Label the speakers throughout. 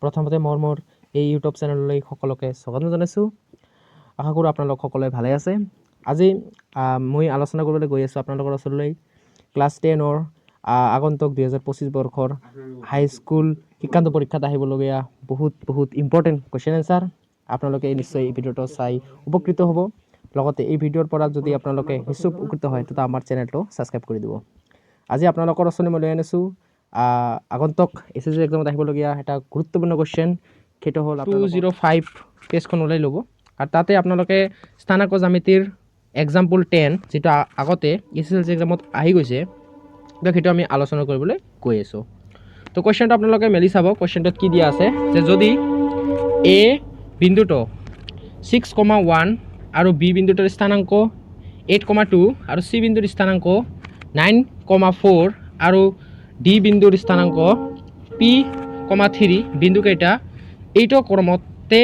Speaker 1: প্ৰথমতে মই মোৰ এই ইউটিউব চেনেললৈ সকলোকে স্বাগতম জনাইছোঁ। আশা কৰোঁ আপোনালোক সকলোৱে ভালে আছে। আজি মই আলোচনা কৰিবলৈ গৈ আছোঁ আপোনালোকৰ ওচৰলৈ ক্লাছ 10ৰ আগন্তুক 2025 বৰ্ষৰ হাইস্কুল শিক্ষান্ত পৰীক্ষাত আহিবলগীয়া বহুত বহুত ইম্পৰ্টেণ্ট কুৱেশ্যন এনচাৰ। আপোনালোকে নিশ্চয় এই ভিডিঅ'টো চাই উপকৃত হ'ব। লগতে এই ভিডিঅ'ৰ পৰা যদি আপোনালোকে নিশ্চয় উপকৃত হয়, তেতিয়া আমাৰ চেনেলটো ছাবস্ক্ৰাইব কৰি দিব। আজি আপোনালোকৰ ওচৰলৈ মই লৈ আনিছোঁ আগন্তুক এছএছচি এক্সামত আহিবলগীয়া এটা গুৰুত্বপূৰ্ণ কুৱেশ্যন। সেইটো হ'ল 205 পেজখন ওলাই ল'ব আৰু তাতে আপোনালোকে স্থানাংক জ্যামিতিৰ এক্সাম্পল 10, যিটো আগতে এছএছএলচি এক্সামত আহি গৈছে, তো সেইটো আমি আলোচনা কৰিবলৈ গৈ আছোঁ। তো কুৱেশ্যনটো আপোনালোকে মেলি চাব। কুৱেশ্যনটোত কি দিয়া আছে যে যদি এ বিন্দুটো 6,1 আৰু বি বিন্দুটোৰ স্থানাংক 8,2 আৰু চি বিন্দুৰ স্থানাংক 9,4 আৰু ডি বিন্দুৰ স্থানাংক পি কমা থ্ৰী, বিন্দুকেইটা এইটো ক্ৰমতে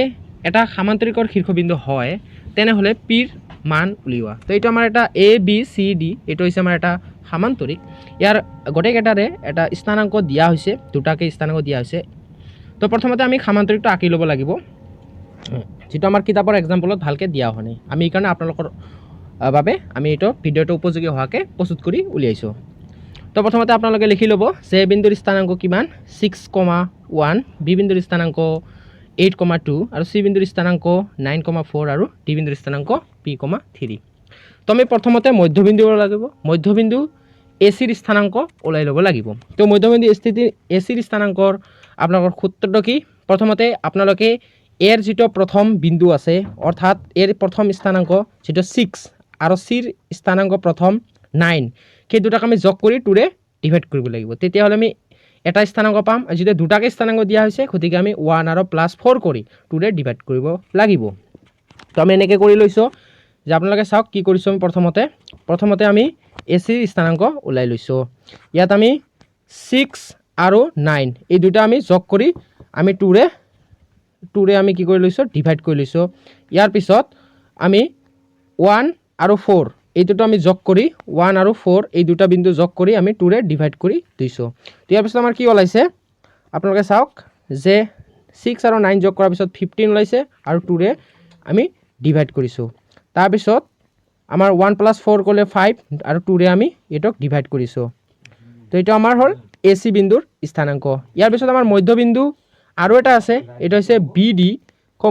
Speaker 1: এটা সামান্তৰিকৰ শীৰ্ষবিন্দু হয়, তেনেহ'লে পিৰ মান উলিওৱা। তো এইটো আমাৰ এটা এ বি চি ডি, এইটো হৈছে আমাৰ এটা সামান্তৰিক। ইয়াৰ গোটেইকেইটাৰে এটা স্থানাংক দিয়া হৈছে, দুটাকে স্থানাংক দিয়া হৈছে। তো প্ৰথমতে আমি সামান্তৰিকটো আঁকি ল'ব লাগিব, যিটো আমাৰ কিতাপৰ এক্সাম্পলত ভালকৈ দিয়া হোৱা নাই। আমি এইকাৰণে আপোনালোকৰ বাবে আমি এইটো ভিডিঅ'টো উপযোগী হোৱাকৈ প্ৰস্তুত কৰি উলিয়াইছোঁ। তো প্ৰথমতে আপোনালোকে লিখি ল'ব যে এ বিন্দুৰ স্থানাংক কিমান? 6,1। বি বিন্দুৰ স্থানাংক 8,2 আৰু চি বিন্দুৰ স্থানাংক 9,4 আৰু ডি বিন্দুৰ স্থানাংক পি কমা থ্ৰী। তো আমি প্ৰথমতে মধ্যবিন্দু ওলাব লাগিব। মধ্যবিন্দু এ চিৰ স্থানাংক ওলাই ল'ব লাগিব। তো মধ্যবিন্দু স্থিতি এ চিৰ স্থানাংকৰ আপোনালোকৰ সূত্ৰটো কি? প্ৰথমতে আপোনালোকে এৰ যিটো প্ৰথম বিন্দু আছে, অৰ্থাৎ এৰ প্ৰথম স্থানাংক যিটো 6 আৰু চিৰ স্থানাংক প্ৰথম 9, সেই দুটাক আমি যোগ কৰি টুৰে ডিভাইড কৰিব লাগিব। তেতিয়াহ'লে আমি এটা স্থানাংক পাম। আৰু যেতিয়া দুটাকে স্থানাংক দিয়া হৈছে, গতিকে আমি ওৱান আৰু প্লাছ ফ'ৰ কৰি টুৰে ডিভাইড কৰিব লাগিব। তো আমি এনেকৈ কৰি লৈছোঁ যে আপোনালোকে চাওক কি কৰিছোঁ আমি। প্ৰথমতে প্ৰথমতে আমি এ চিৰ স্থানাংক ওলাই লৈছোঁ। ইয়াত আমি 6 আৰু 9, এই দুটা আমি যোগ কৰি আমি টুৰে টুৰে আমি কি কৰি লৈছোঁ? ডিভাইড কৰি লৈছোঁ। ইয়াৰ পিছত আমি ওৱান আৰু ফ'ৰ, এই দুটা আমি যোগ কৰি, ওৱান আৰু ফ'ৰ, এই দুটা বিন্দু যোগ কৰি আমি টুৰে ডিভাইড কৰি দিছোঁ। তো ইয়াৰ পিছত আমাৰ কি ওলাইছে আপোনালোকে চাওক যে 6 আৰু 9 যোগ কৰাৰ পিছত 15 ওলাইছে আৰু টুৰে আমি ডিভাইড কৰিছোঁ। তাৰপিছত আমাৰ ওৱান প্লাছ ফ'ৰ কৰিলে 5 আৰু টুৰে আমি এইটোক ডিভাইড কৰিছোঁ। তো এইটো আমাৰ হ'ল এ চি বিন্দুৰ স্থানাংক। ইয়াৰ পিছত আমাৰ মধ্যবিন্দু আৰু এটা আছে, এইটো হৈছে বি ডি।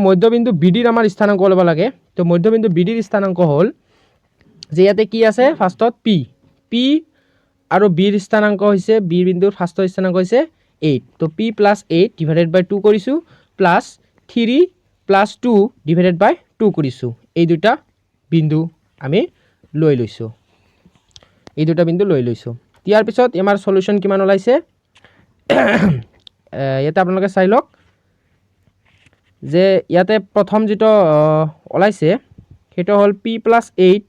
Speaker 1: মধ্যবিন্দু বি ডিৰ আমাৰ স্থানাংক ওলাব লাগে। তো মধ্যবিন্দু বি ডিৰ স্থানাংক হ'ল যে ইয়াতে কি আছে? ফাৰ্ষ্টত পি পি আৰু বিৰ স্থানাংক হৈছে, বি বিন্দুৰ ফাৰ্ষ্টৰ স্থানাংক হৈছে 8। তো P plus 8 divided by 2 কৰিছোঁ, plus 3 plus 2 divided by 2 কৰিছোঁ। এই দুটা বিন্দু আমি লৈ লৈছোঁ, এই দুটা বিন্দু লৈ লৈছোঁ। ইয়াৰ পিছত আমাৰ চলিউশ্যন কিমান ওলাইছে ইয়াতে আপোনালোকে চাই লওক যে ইয়াতে প্ৰথম যিটো ওলাইছে, সেইটো হ'ল P plus 8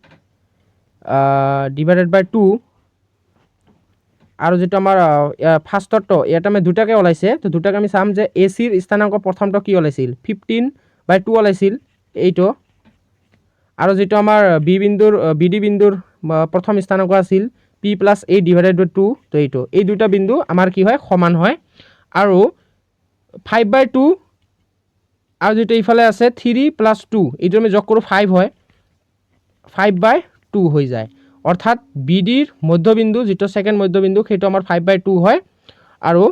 Speaker 1: divided by 2 আৰু যিটো আমাৰ ফাৰ্ষ্টৰটো ইয়াত আমি দুটাকে ওলাইছে। তো দুটাকে আমি চাম যে এ চিৰ স্থানাংক প্ৰথমটো কি ওলাইছিল? 15 বাই 2 ওলাইছিল এইটো। আৰু যিটো আমাৰ বি বিন্দুৰ, বি ডি বিন্দুৰ প্ৰথম স্থানাংক আছিল P plus 8 divided by 2। তো এইটো, এই দুটা বিন্দু আমাৰ কি হয়? সমান হয়। আৰু 5 বাই 2 আৰু যিটো ইফালে আছে থ্ৰী প্লাছ টু, এইটো আমি যোগ কৰোঁ, 5 হয়, 5 বাই 2 হৈ যায়। অৰ্থাৎ বি ডিৰ মধ্যবিন্দু যিটো ছেকেণ্ড মধ্যবিন্দু, সেইটো আমাৰ 5 বাই 2 হয় আৰু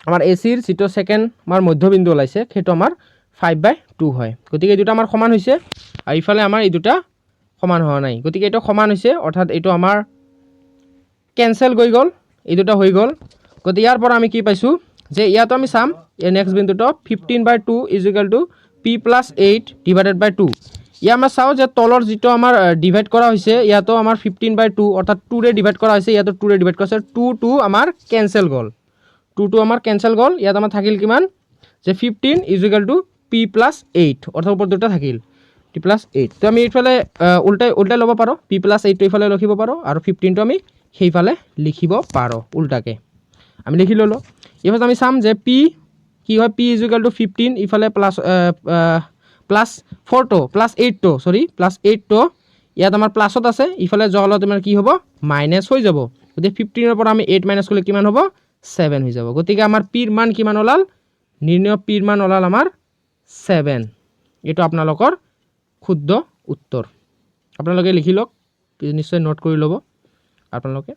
Speaker 1: আমাৰ এ চিৰ যিটো ছেকেণ্ড আমাৰ মধ্যবিন্দু ওলাইছে, সেইটো আমাৰ 5 বাই 2 হয়। গতিকে এই দুটা আমাৰ সমান হৈছে আৰু ইফালে আমাৰ এই দুটা সমান হোৱা নাই। গতিকে এইটো সমান হৈছে, অৰ্থাৎ এইটো আমাৰ কেঞ্চেল হৈ গ'ল, এই দুটা হৈ গ'ল। গতিকে ইয়াৰ পৰা আমি কি পাইছোঁ যে ইয়াতো আমি চাম এই নেক্সট বিন্দুটো 15 by 2 is equal to P plus 8 divided by 2। ইয়াৰ আমাৰ চাওঁ যে তলৰ যিটো আমাৰ ডিভাইড কৰা হৈছে, ইয়াতো আমাৰ 15 বাই 2, অৰ্থাৎ টুৰে ডিভাইড কৰা হৈছে, ইয়াতো টুৰে ডিভাইড কৰা হৈছে। টু টু আমাৰ কেঞ্চেল গ'ল, টু টু আমাৰ কেঞ্চেল গ'ল। ইয়াত আমাৰ থাকিল কিমান যে 15 is equal to P plus 8, অৰ্থাৎ ওপৰত দুটা থাকিল পি প্লাছ 8। তো আমি এইফালে উল্টাই উল্টাই ল'ব পাৰোঁ। পি প্লাছ 8টো এইফালে লিখিব পাৰোঁ আৰু 15টো আমি সেইফালে লিখিব পাৰোঁ। উল্টাকৈ আমি লিখি ল'লোঁ। এইফালে আমি চাম যে পি কি হয়। P is equal to 15, ইফালে প্লাছ প্লাছ ফ'ৰটো, প্লাছ 8টো, চৰি, প্লাছ 8টো ইয়াত আমাৰ প্লাছত আছে, ইফালে যোৱা হ'লে তোমাৰ কি হ'ব? মাইনাছ হৈ যাব। গতিকে 15ৰ পৰা আমি 8 মাইনাছ কৰিলে কিমান হ'ব? 7 হৈ যাব। গতিকে আমাৰ পিৰ মান কিমান ওলাল? নিৰ্ণয় পিৰ মান ওলাল আমাৰ 7। এইটো আপোনালোকৰ শুদ্ধ উত্তৰ। আপোনালোকে লিখি লওক, নিশ্চয় নোট কৰি ল'ব আপোনালোকে।